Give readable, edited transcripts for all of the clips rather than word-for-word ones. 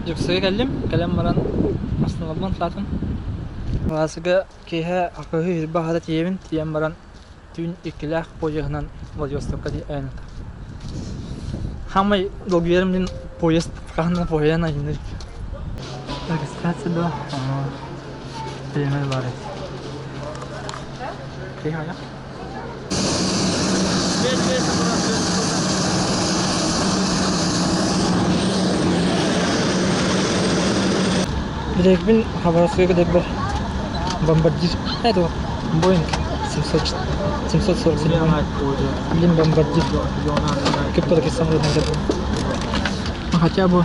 Дьокуускайга кэллим, кэлэн баран массыыналарбын ыллаатым. Алаасыга киэһэ акыһыы ирбэ аһата тиийэбин, тиийэн баран түүн иккилээх поеһынан Владивостокка айанната. Хаамай долгуйарым диэн поезд хаһан да поеһынан айанныыр. Регистрация да бириэмэ баар эбит. Киһи айах. Билигин Хабаровскайга кэлэрбэр бомбардир это Боинг 700 747 блин бомбардир кыппа самолетын кэлдим. Хотя бы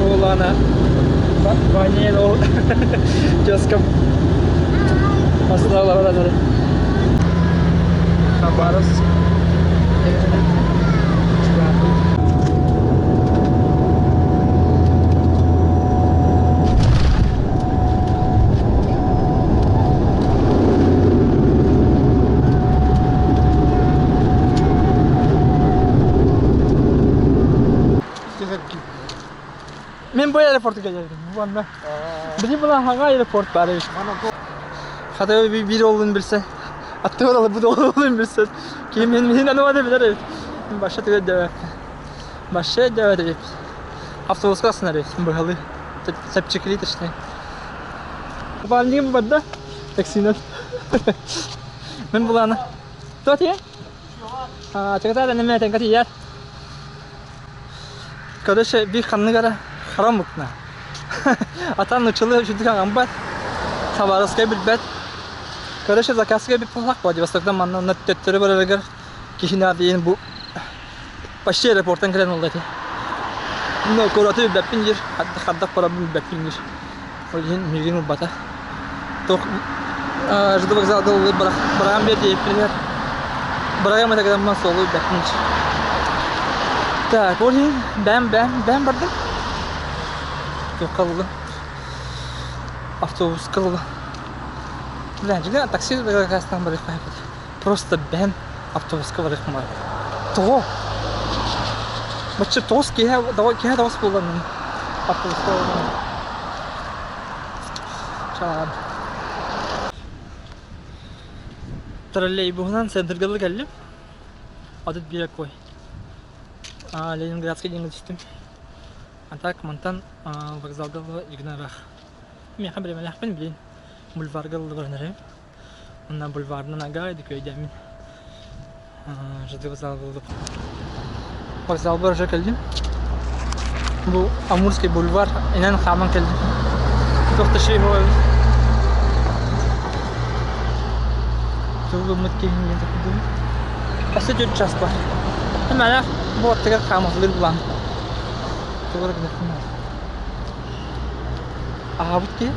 Оолаана Ваня ол тезкам Аслалар Хабаровск. Мен бу аэропортка келдим. Бу Били була хаҥа аэропорт бар эбит. Хата биир олун билсе. Аттыгар алыбыт олун билсе. Ким мен мин ануа билер эбит. Баша түгел дэбэт. Баша дэбэт эбит. Автобуска асынар эбит. Быһалы. Чэпчэкили точнее. Баалнигым барда. Таксинан. Мен буланы. Кто тебе? Чакатаа неме тенка тиийэр. Короче, биир ханнык эрэ хара омукна. Атан нуччалыы үчүгдүк аҥаммат, Хабаровскай билбэт. Короче, заказка эбит буоллах Владивостоктан манна онно төттөрү барарыгар киһи наадыйын бу почти аэропортан кэлэн ылла ити. Но куораты билбэппин диир, хардах барарбын билбэппин диир. Ол иһин миигин ылбата. Туох ЖД вокзалга ыллыы быраҕан биэр диэбиппинигэр быраҕыам этэ гынан суолу билбэппин диир. Так, ол иһин бэм бэм бэм бардым. Туохха ыллым? Автобуска ыллым. Бля, дьиҥэ такси заказтаан барыахха эбит. Просто бэм автобуска барыахпын баҕарабын. Тоҕо? Бачча тоҕус киэһэ киэһэ тоҕус буолла автобуска олорон. Чаан. Троллейбуһунан центрга кэллим. 31 кой. Ленинградский диэҥҥэ түстүм. А так мантан вокзалга Игнарах. Миэхэ бириэмэлээхпин билин бульварга ыллыбарын эрэ. Онно бульварынан агаа күөйдээммин ЖД вокзал булдум. Вокзалбар уже кэллим. Бу Амурский бульвар инэн хааман кэллим. Туох да шей эбит. Тугу гыммыт киһин диэн такыдым. Өссө 4 час бар. Эмэлэх бу аттыгар хааматылыр булан. Тугу эрэ гыныахпын Аһаабыт киһи.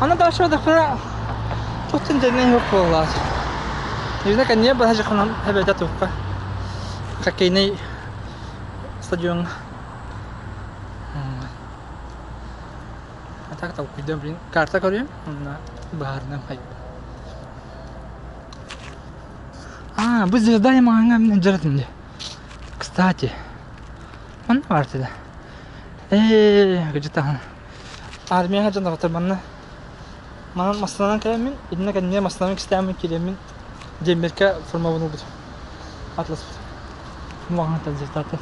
Аны дальше дахына туттун дэнэ yok буоллаат. Юна кэнниэ баһа жахынан эбэтэ туохха хоккейный стадион. А так толкуйдам блин карта көрүм онно баһарынан хайып. А, бу звезда маҥа мин дьаратым дии. Кстати, манна баар этэ ээ кыдьытаһын армияҕа дьон доҕоттор манна манан массыынанан кэлэммин итиннэ кэннигэр массыынанан кистээммин киирэммин дембелька формабын ылбытым атласпытым маҕаһыынтан звездаттан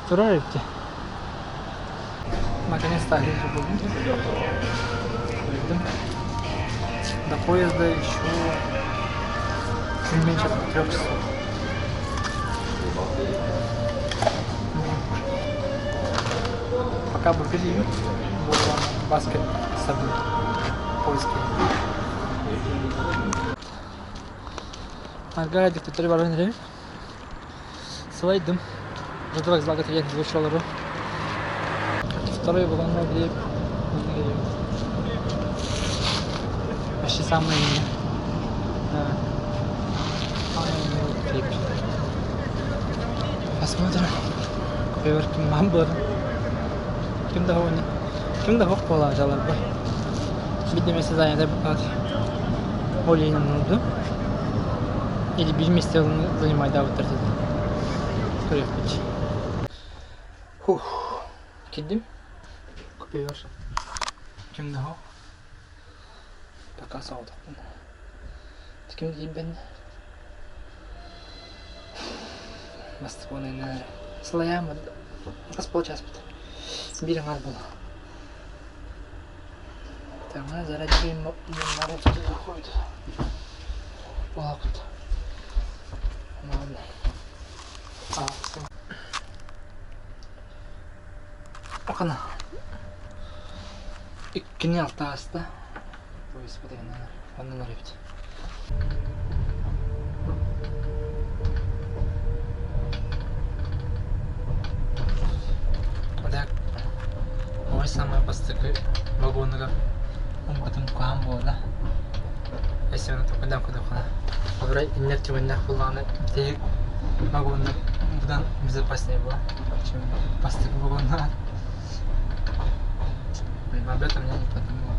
турар эбит дии наконец-то булдум до поезда еще чуть меньше 3 часов. Пока бургер жеймін. Баскет с собой. Польский. Арга диктатор баран эрэ. Сылайдым. ЖД вокзалга тиийэн вышел Второй вагонҥа диэп Почти самый. Да. Посмотрим. Купебар ким баар буолар. Ким да хоҕуна. Ким да хоқ буолаа жаларба. Биир месте занято букат. Ол иһин оннуду. Или биир месте занимайдаабыттар деді. Көрүөхпүт. Фух. Кирдим. Купебар. Ким да хоқ. Пока соҕотохпун. Ким диирбин Бастакы сылайааммыт хас получаспыт биир аҥаар буолла. Таҥара заради буолабыт. Акана иккини алта ааста. Оннун эбит. Так, ой самый бастакы вагоныгар умбутум куһаан буолла. Эсэбин токуйдаан кудухана. Олорой иннер түгэннэх буллаҕына тиһик вагоннар будан безопаснее было, чем бастакы вагоннар. Блин, об этом я не подумал.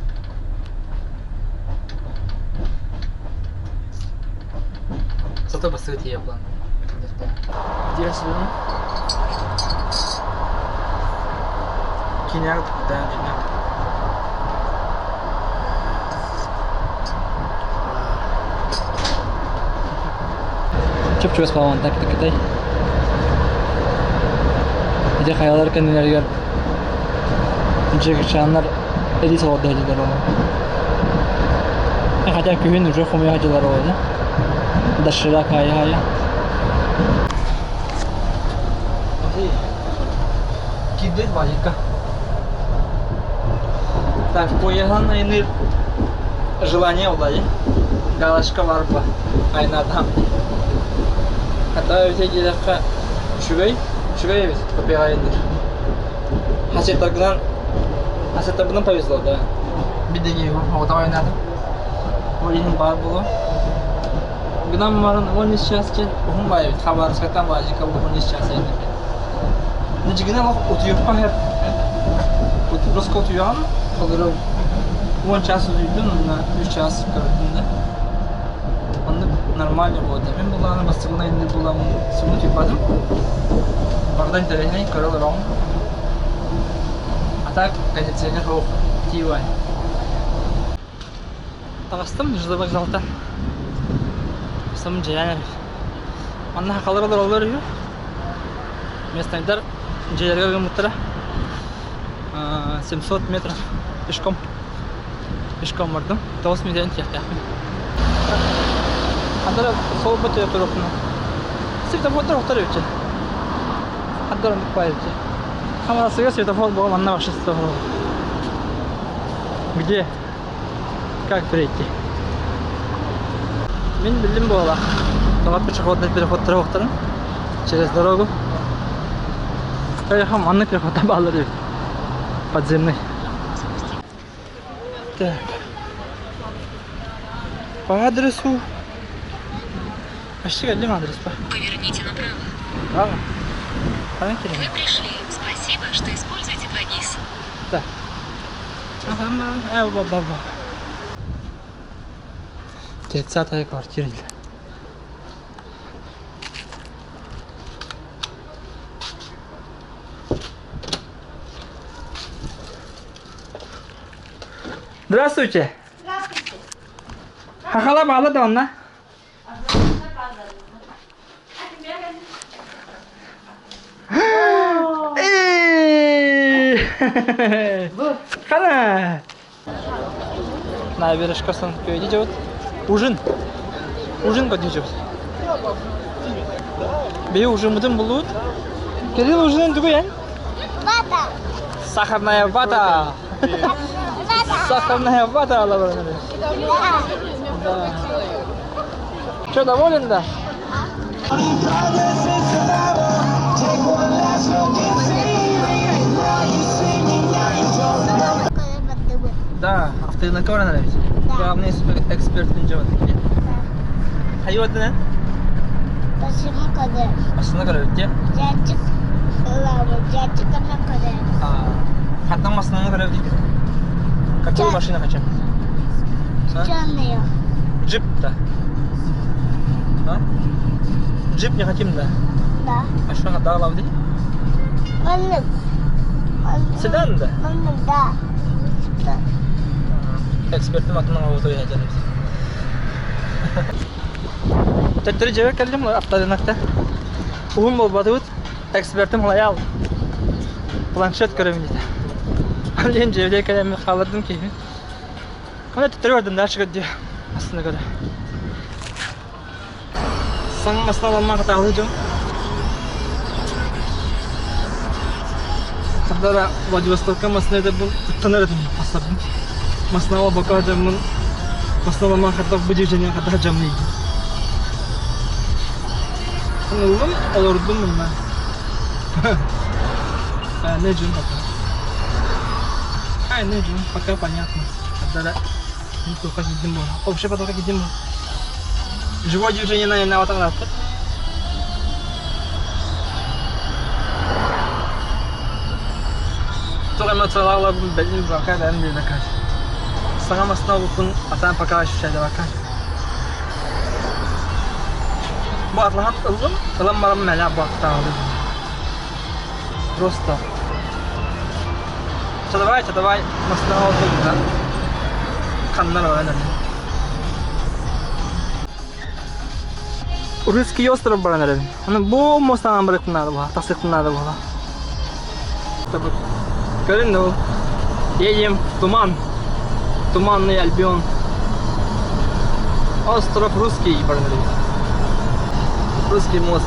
Зато бастакы тиийэ булан. Где сюда? Киняр, да, киняр. Чуп-чугас балаҕан так кытай. Ити хайалар кэннилэригэр дьиэкичааннар эдии солордо сылдьаллар ону. Хотя күһүн уже хомуйа сылдьаллар ону. Доширак хайа-хайа. Кирдет Валика. Так, поехан айныр желание улайы. Галочка барба. Айнатам. Хата өте диэтэххэ үчүгэй, үчүгэй эбит копиайдыр. Хасеттаргынан хасеттаргынан повезло, да. Бидеги оҕото ойнаатым. Ол иһин баар буолуо. Гынан баран 13 час диэн уһун баайбыт. Хабаровскайтан Вазика 13 час айанныыр. Дьигинэн олох утуйуохха сөп. Просто утуйаҕын, холобур, 10 час утуйдун, уонна 3 час көрдүн да. Оннук нормально буолда. Мин булааны бастакы айанныыр буоламмын субу утуйбатым. Барыта интэриэһинэй, көрө олороҕун. А так кондиционер суох, тиийбэт. Таҕыстым ЖД вокзалта. Сым дьиэлээн эрэр. Манна сахалар олороллор үһү. Местнайдар дьиэлэригэр гыммыттара. 700 метров пешком. Пешком бардым. 9 мүнүүтэнэн тиэхтээхпин. Ханна сол бөтө туруохпуна. Светофордар охтор эбит. Хандар оннук баар эбит. Хамарасыга светофор буолан манна вообще светофор. Где? Как перейти? Мин биллим буола. Тоҕо пешеходный переход туруохтарын через дорогу. Поехал, маннык перехода баалар эбит. Подземный. Так. По адресу. Почти кэллим адрес па. Поверните направо. Право? Ханан Вы пришли. Спасибо, что используете 2GIS. Да. Ага, ба ба. 30-я квартира. Здравствуйте. Здравствуйте. Хахала баала да онна. Хана! Набережкасын көйдү Ужин. Ужин көдү Бе ужинмытын булут. Кирилл ужинын тугу эн? Вата. Сахарная вата. Вата. Сахарная вата алабар. Да. Да. Что, доволен, да? Да, автоинакор нравится. Да. Главный эксперт инженер. Да. Хайватынан? Почему? көрөр. Массыына көрөбүт дии? Дьяччик ылабыт, дьяччиканы көрөр. Хантан массыынаны көрөбүт диигин? Какую машину хотим? Черную. Джип, да? А? Джип не хотим, да? Да. А что, хата ылабыт Маннык. Седан, да? Маннык, да. Экспертим атынан оҕото иһэтэн Төттөрү дьиэбэр кэллим, аптарынакта. Уһун буолбатыбыт. Экспертим лоял. Планшет көрөмүн диэтэ. Ален дьиэбэр кэлэммин хааллардым киһибин. Аны төттөрү бардым дальше көрдүө. Астына көрө. Саҥа массыына аламмаан хатаалыы дьон. Хардара Владивостокка массыына этэрбин куттанар этим хастарбын. Массыына бока дьоммун массыына аламмаан хардах бу дьиэжэниэн хардах дьамный. Ыллым, олордум мунна. Не жун пока. Ай, не жун, пока понятно. Хардара Туохха киирдим буолла. Вообще потолка киирдим буолла. Живой движение на атаҕырааппыт. Туох эмоциялаах бэлин пока бэйэм билбэккэ. Саҥа массыына ылбыппын атаан пока ощущайдабакка. Бу атлаһан ыллым, ылан баран мэлэ бу аттаалым. Просто Чэ давай, чэ давай, массыынаҕа олордубута. Ханна эрэ баран эрэбин. Русский остров баран эрэбин. Аны бу муостанан барыахпын наада буолла, тахсыахпын наада буолла. Көрүн да ол. Едем в туман. Туманный Альбион. Остров Русский баран эрэбин. Русский мост.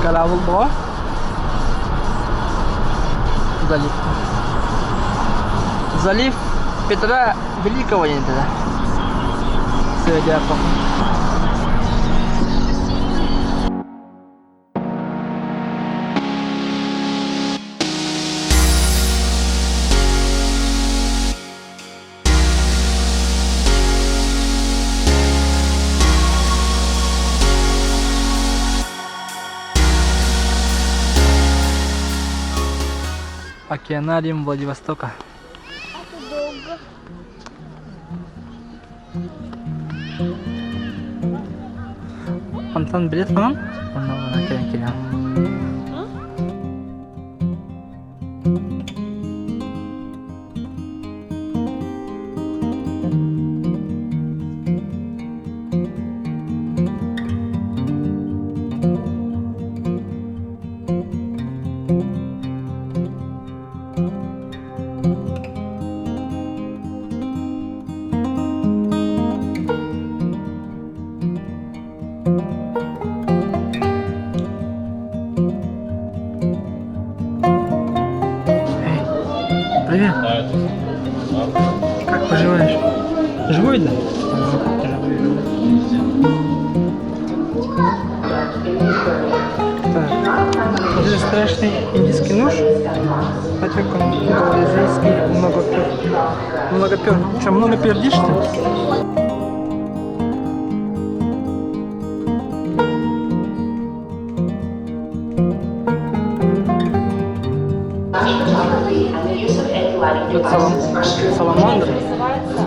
Корабль 2. Залив. Залив Петра Великого диэн Сыадьааппа. Океанариум Владивостока. Это долго. Онтон билет ханан? Онно кэлэн кэлэн. Эй, привет. Как поживаешь? Живой, да? Так, вот это страшный индийский нож. Хотя голландский много пер. Много пер. Что, много пердишь ты? Тут салам... саламандра.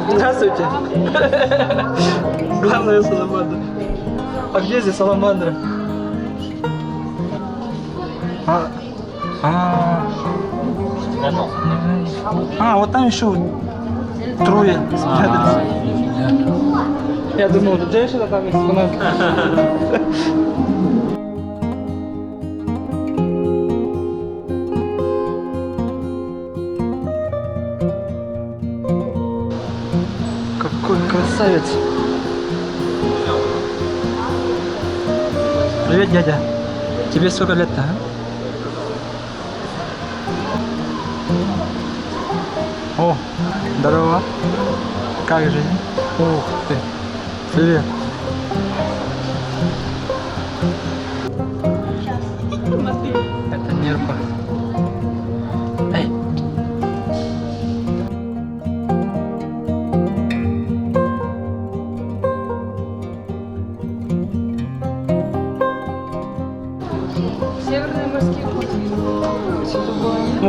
Здравствуйте. Главное саламандра. А где здесь саламандра? А, а, а, вот там еще трое спрятались. Я думал, женщина там экспонат. Какой красавец. Привет, дядя. Тебе сколько лет-то, а? О, здорово. Как жизнь? Ух ты. Привет. Это нерпа. Эй.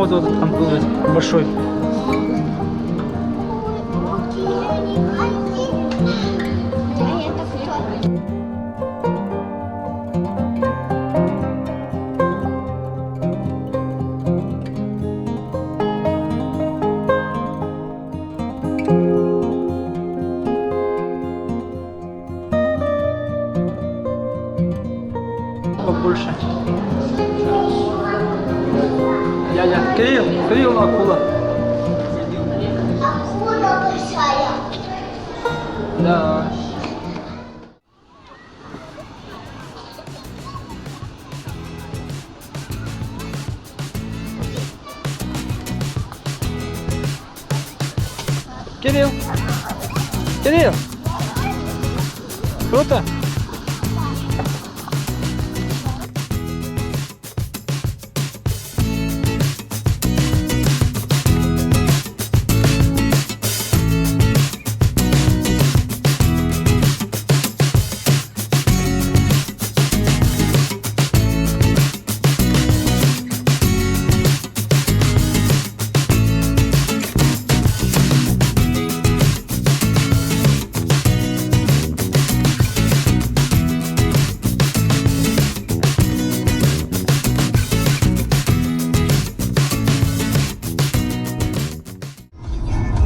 Бегемот вот там плывет, большой. А это кто? Побольше. Дядя, Кирилл, Кирилл акула. Акула большая. Да. Кирилл! Кирилл! Круто!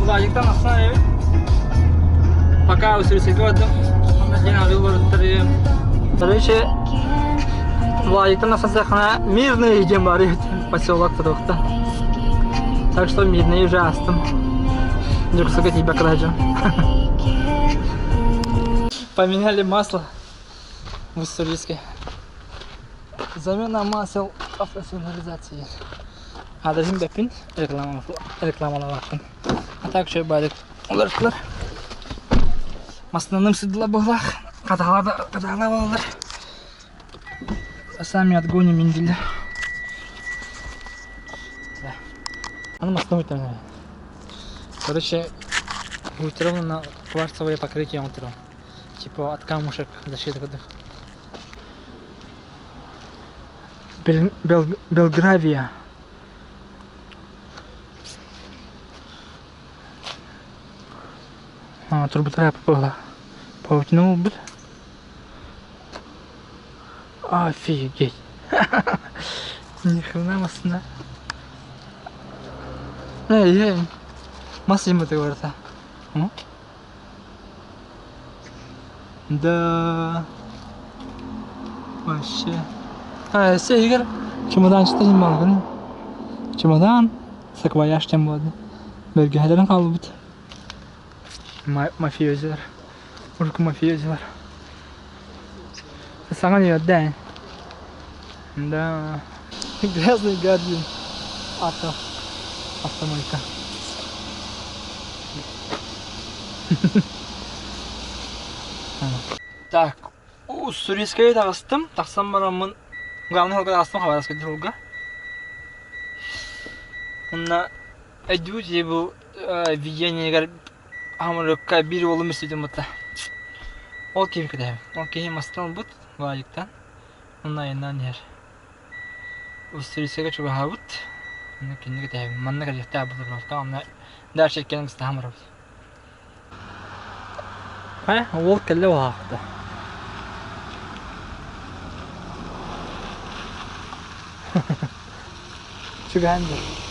Владиктан остановили. Пока усилился городом, Короче, Владиктан асасахана Мирный диэн баар поселок Федоровта. Так что Мирный уже астым. Дьоксуга тиийбэккэ да Поменяли масло в Уссурийске. Замена масел автосигнализации. Адресин бэппин рекламалаабаппын. А так үчүгэй баайдык уларыттылар. Массыынаным сыдыла быһыылаах. Хатаҕалаах буолаллар. Сами отгоним индилэр. Аны массыына уйтаран Короче, уйтром на кварцевое покрытие утром. Типа от камушек защита курдук. Белгравия. Турбутара была. Паутину бит. Офигеть. Ни хрена массыына. Эй, эй. Мас жимматы барыта. Да. Вообще. А, өссө иһигэр чемоданчыта син баалгын. Чемодан, саквояж диэн буолла. Бэргэһэлэрин хаалбыт. Мафиозилар. Урукку мафиозилар. Саҥа ньүөрдэ Да. Грязный гадин. Ата. Автомойка. Так, Уссурийскайы таҕыстым. Тахсан бараммын главный холга таҕыстым Хабаровскай холга. Онно өйдүүр бу видениегэр Хамырыкка биир уолум истибитим бутта. Ол киһи кэтэһэбин. Ол киһи мастан ылбыт Владиктан. Онно айаннаан иһэр. Уссурийскайга чугаһаабыт. Онно кинини кэтэһэбин. Манна кэлиэхтээх буолар Онно дальше иккиэн ыстаһан барабыт. Хайа, уол кэллэ буолаахта. Чугаһаан дии.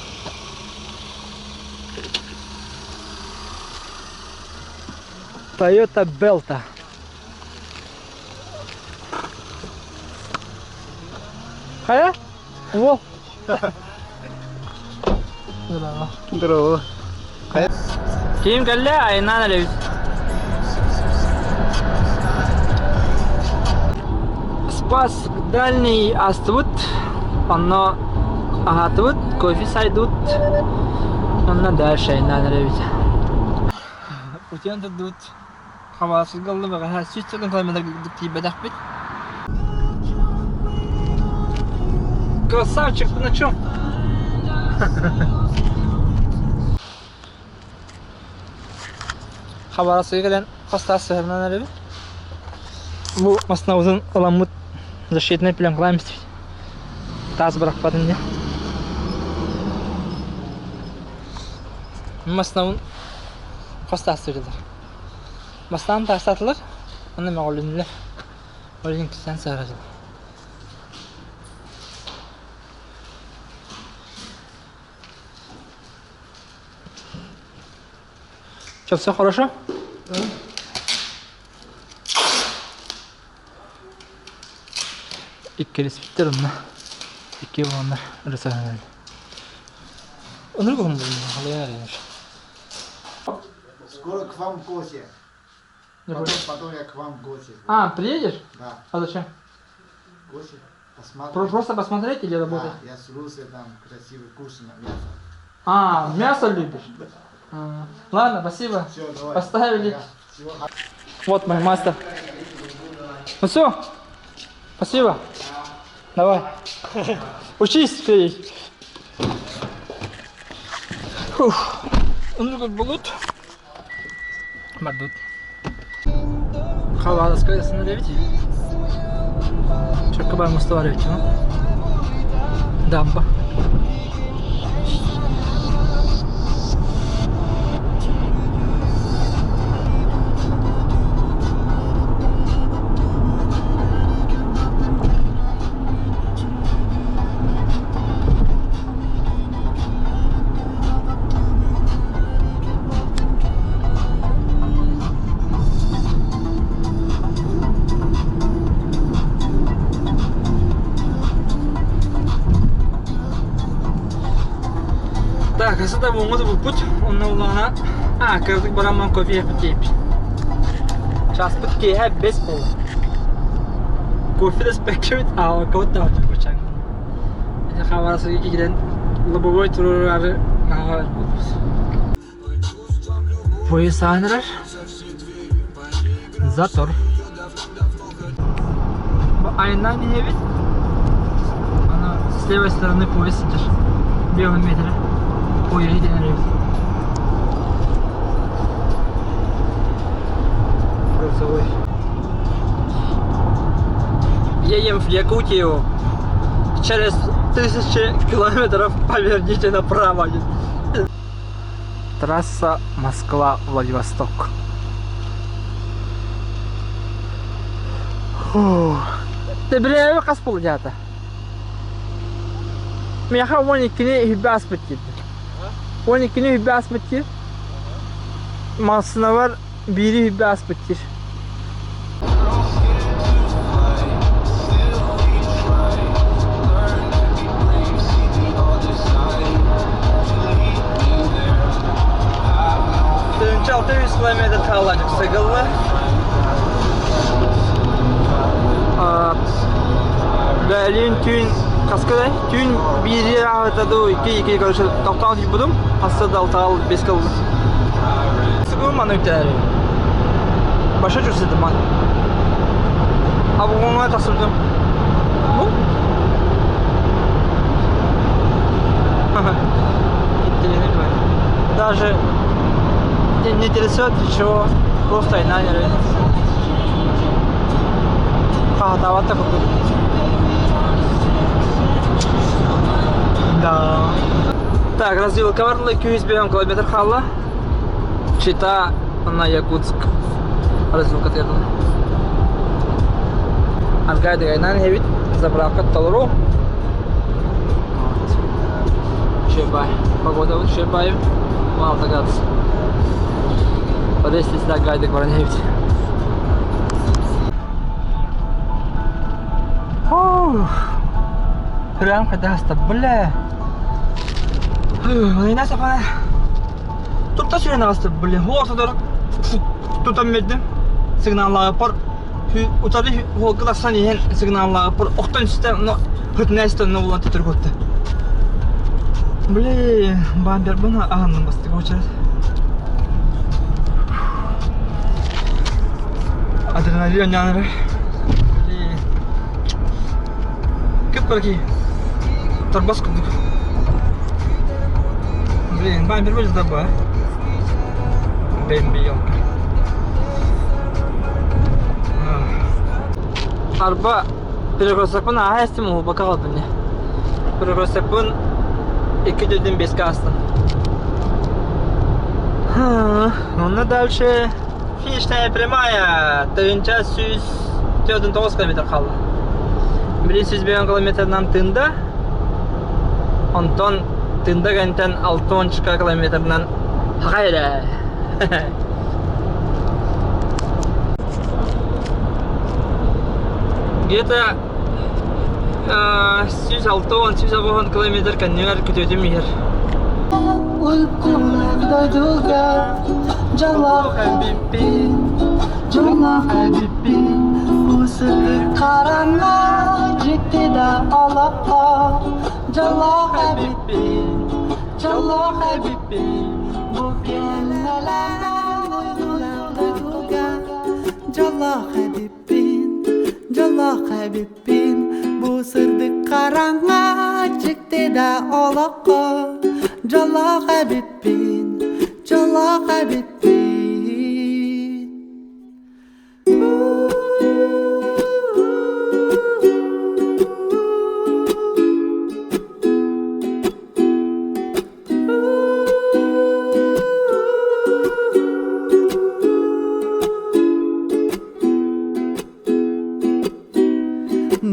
Toyota Belta. Хайа? Уол. Здорово. Здорово. Ким кэллэ айаннаан эрэбит. Спас дальний астыбыт, онно аһаатыбыт, кофе сайдыбыт, онно дальше айаннаан эрэбит. Утуйан турдубут, хабаасырга ылла бэҕэһээ 100 километр тиийбэтэхпит. Красавчик, ты на чем? Хабаровскайга кэлэн хас таас сыһыарынан эрэбит. Бу массыынабытын ыламмыт защитнай пленкалаан истибит. Таас бырахпатын диэн. Массыынабын хос таастыырдылар. Бастаан таастаатылар, уонна мөҕүлүннүлэр. Ол иһин кистээн сыһыараллар. Что, все хорошо? Да. Иккилиспиттэр онно. Икки буоланнар ырысаһан Оннук уһун халыйан эрэнэр. Скоро к вам в гости. Потом, потом я к вам в гости. А, приедешь? Да. А зачем? Гости. Посмотреть. Просто посмотреть или работать? Да, я с Русой там красивый кушаю мясо. А, мясо любишь? А, ладно, спасибо. Все, давай. Поставили. Ага. Всего Вот мой мастер. Ну все, спасибо. Давай. Учись, Федь. Фух. Оннук булут. Мардут. Хабаровская остановить. Чөккө мостовар эбит, Дамба. Так, асы да буоҥҥа буппут, онно улаана а, кырдык барамман кофе иһэппит диэбит. Часпыт киэһэ бэс буолла. Кофе да испэккэбит, аалаккабыт да бачаҥ. Ити хабарасыга киирэн лобовой туруораары наһаа буолбут. Поезд ааһынырар. Затор. Бу айаннаан иһэбит. Аны с левой стороны поезд сылдьар. Белый метрэ. Поезд иһитинэр эбит. Грузовой. Едем в Якутию. Через тысячи километров поверните направо. Трасса Москва-Владивосток. Тебирээби хас буолдьаата? Миэхэ 12-ни үһүбэ аспыт диир. 12-ни үһүбэ аспыт диир. Массыынабар биири үһүбэ аспыт диир. 600 километр хааллаачык сыгылла. Бэлиин түүн хаска түүн биири аһыта дуу икки икки короче тохтоон тиийбутум хаста да алтаал бес кыллым. Сыгым маны үктээри. Баша чувствует ман. А бугуҥҥа тахсыбытым. Бу. Даже не интересует ничего, просто айнан Хаһатаабат да курдук. Да. Так, развилка барла 205 километр хаалла. Чита на Якутск. Развилка тыгын. Аргай дыгайнан хебит заправка толору. Шебай. Погода вот шебай. Мало градус. Подъезд сюда гайдык баран хебит. Прям хадаста, бля. Война сапана. Тутта сүрэн аҕыста, блин, ортодор тутан бердим. Сигналлаабыппар утары уолга тахсан иһэн сигналлаабыппар охтон истэ, но хытына истэ, онно булан төтөрү куотта. Блин, бампербын аһынным бастакы очерет. Адреналин оонньоон эрэр. Блин. Кып-кыракый. Торбос курдук. Блин, бампер вылез да Бэмби елка. Арба перекрестокпун ааһа истим уһулбакка хаалбын дии. Перекрестокпун икки төрдүн биэскэ аастым. Онно дальше финишная прямая 1149 километр хаалла. Билин 105 километрынан Тында, онтон Тында кэнтэн 60 километрынан Хакайра. Где-то 160-180 километр кэннигэр күтүөтүм иһэр. Дьоллоох эбиппин, дьоллоох эбиппин, бу сырдык хараҥа дьикти да олоххо дьоллоох эбиппин, дьоллоох эбиппин.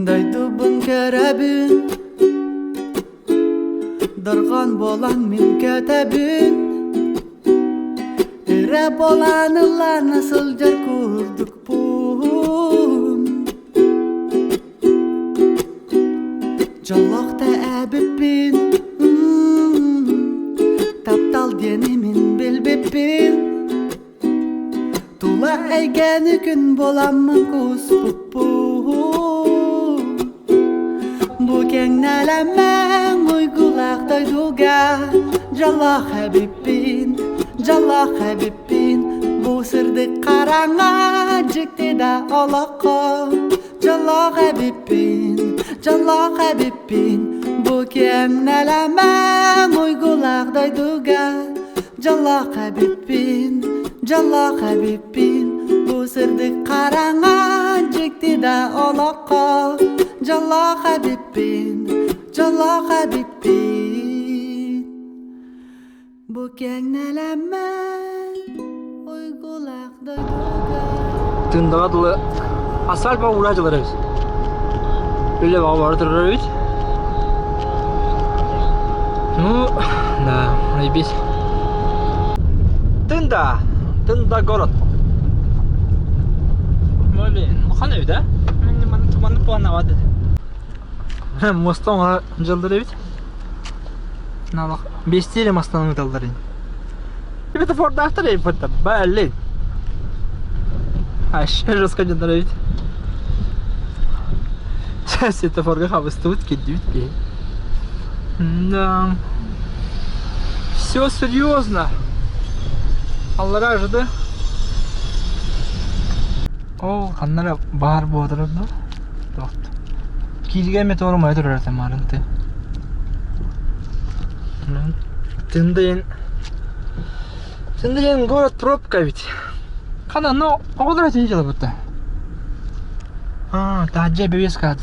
Дойдубун көрөбүн, дорҕоон буолан мин көтөбүн, Өрө буолан ыллана сылдьар курдукпун. Дьоллоох да эбиппин, таптал диэни мин билбиппин. Тула эйгэни күн буоламмын кууспуппун. Бу кэҥнэлэммэҥ уйгулаах дойдуга дьоллоох эбиппин, дьоллоох эбиппин. Бу сырдык хараҥа дьикти да олоххо Дьоллоох эбиппин, дьоллоох эбиппин, бу киэҥ нэлэмэн уйгулаах дойдуга. Дьоллоох эбиппин, дьоллоох эбиппин, бу сырдык хараҥа дьикти да олоххо. Дьоллоох эбиппин, дьоллоох эбиппин, бу киэҥ нэлэмэн уйгулаах дойдуга. Тындаҕа дылы асфальт баҕа дьылар эбит. Үлэ баҕа бары турар эбит. Ну, да, наебись. Тында, Тында город. Блин, улахан эбит, а? Маннык планнабат этим. Мостон дьылдыр эбит. Бестири мастан ыыталлар ини. Светофордаахтар эбит блин. Вообще жестко дьоннор эбит. Светофорга хабыстыбыт кирдибит киһи. Да. Все серьезно. Аллара жды. О, ханнара баар буотарар да? Тохт. Кииргэ метеор умайа турар этэ ты. Тындайын Тындайын город пробка ведь. Хана, ну, оҕолор этини дьалабыта. А, таһырдьа бэбиэскэ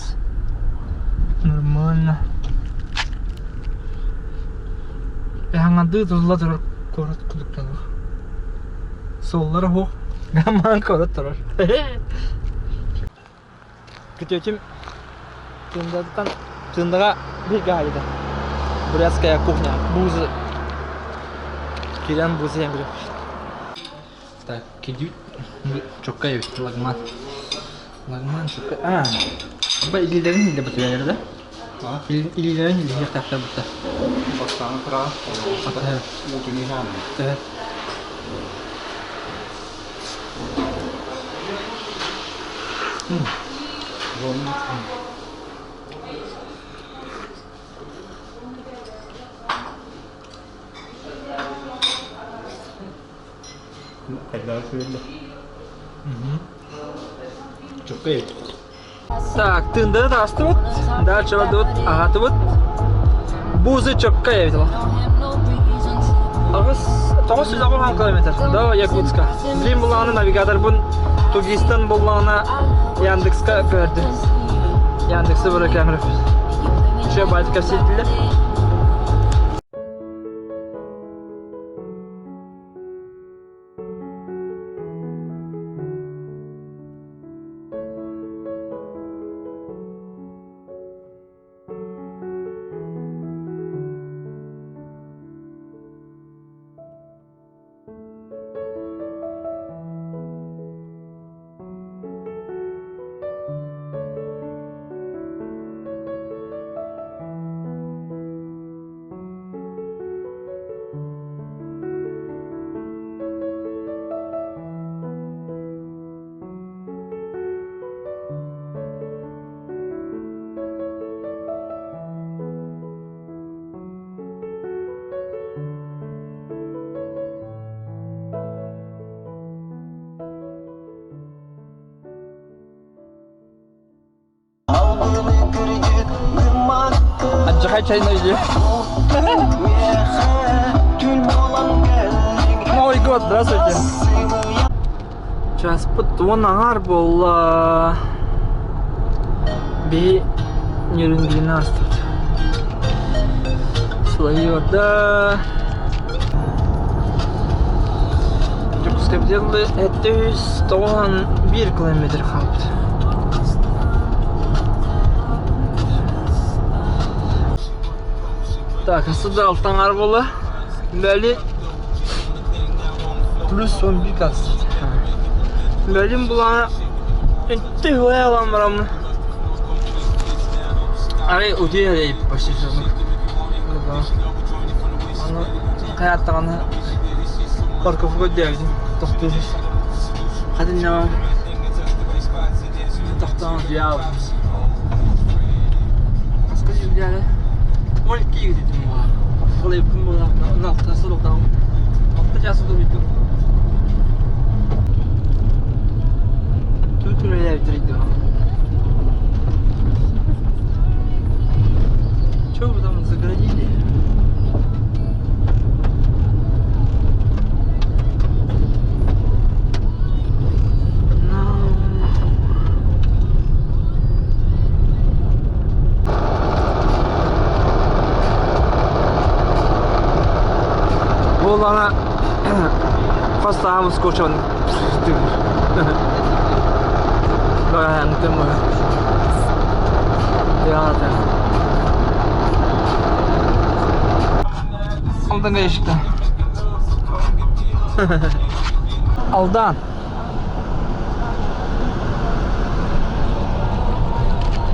Нормально. Хаҥардыы тулла турар куорат кудуктанар. Суоллара суох. Гамаан куорат турар. Күтүөтүм Тындаттан Тындаҕа биир гаайда. Бурятская кухня. Буузы. Кирен буузы я говорю. Так, кидют. Чокка эбит лагман. Лагман чокка. А, Аба илиилэрин илэ бутуйалар да? Илиилэрин илиһиэхтээхтэр бутта. Бастаан тура, уутун иһэн. Хайдах сүүрдэ? Чуккай. Так, тындары таастыбыт, дальше бардыбыт, аһаатыбыт. Буузы чоккай эбит ол. Аҕыс, 990 километр до Якутска. Билим буллаҕына навигаторбун 2ГИСтан буллаҕына Яндекска көрдүм. Яндексы бара камера. Еще батька сидели. Алдьархай чайна үйдү. Новый год, здравствуйте. Часпыт уон аҥаар буолла. Биһи Нерюнгрины астыбыт. Сылайыы барда. Дьокуускайбытыгар 791 километр хаалбыт. Так, асыда алтан буолла. Бәли плюс 11 градус. Бәлим булана Ты алан барамын. Арай утуйа почти все. Аны хайаттаҕына парковка диэбитим тохтуур хатынньаҕа тохтоон утуйаабыт хаска дьүүллээри 12 киирдим халыйбын буолаахтаах алта сылтаҕым алта чаас утуйдум тут үлэлээбиттэр Чего вы там загородили? No. Буоллаҕына хас саамыс кочон Алданга ешікті. Алдан.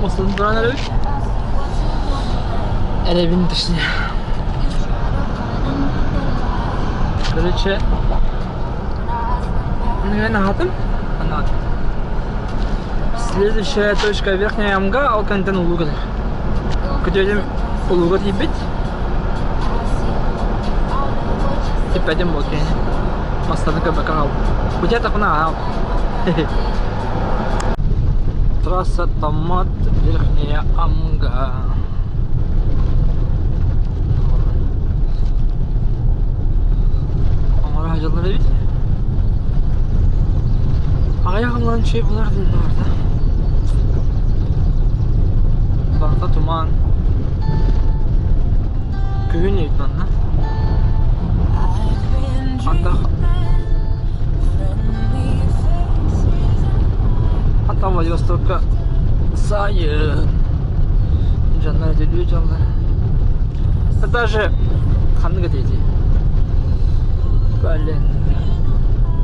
Осылын туран эрэбит. Эрэбин точнее. Короче, мен аһатым. Следующая точка Верхняя Амга, ол кэнниттэн улуу кэлэр. Күтүөтүм улууга тиийбит. Типпэтим буол киһини. Мастаны көрбөккө хаалбыт. Кутуйа аһаал. Трасса Томмот, Верхняя Амга. Оҥоро сылдьаллар эбит. Аҕыйах ыллан чэй булар дииллэр барда. Барыта туман. Күһүн эбит манна. Антах Антан Владивостокка сайын. Дьоннор өтөлүү дьоннор. Даже ханнык этий Блин.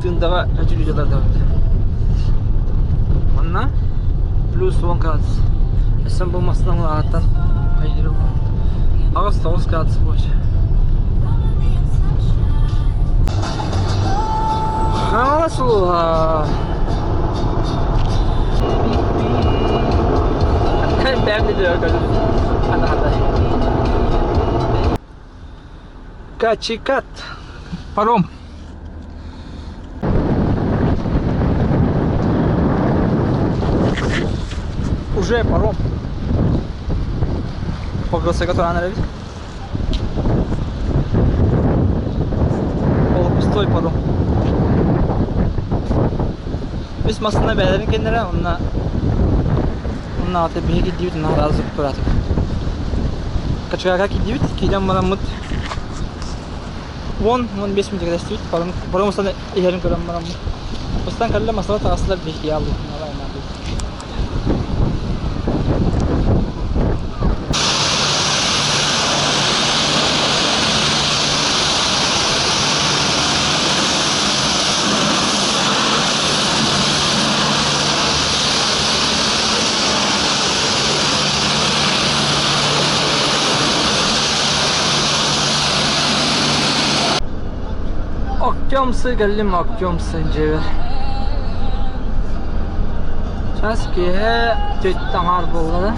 Тындаҕа өтөлүү дьоннор да Манна плюс 10 градус. Эсен болмасынан улааттан айдырым. 8-9 градус больше. Хаҥалас улууһа. Бэм Качикат. Паром. Уже паром. Погрузка туран эрэбит. Полупустой паром. Үс массыына бэйэлэрин кэннэрэ онно онно аҕата биһиги кирдибит онно араас тураатыбыт. Качкака кирдибит, киирэн бараммыт 10-15 минут кэтэстибит, паром устан иһэрин көрөн бараммыт. Устан кэллэ массыына таҕыстылар биһиги аалбыт. Октемсы кэллим, Октемсы дьиэбэр. Час киэһэ түөрт аҥаар буолла да.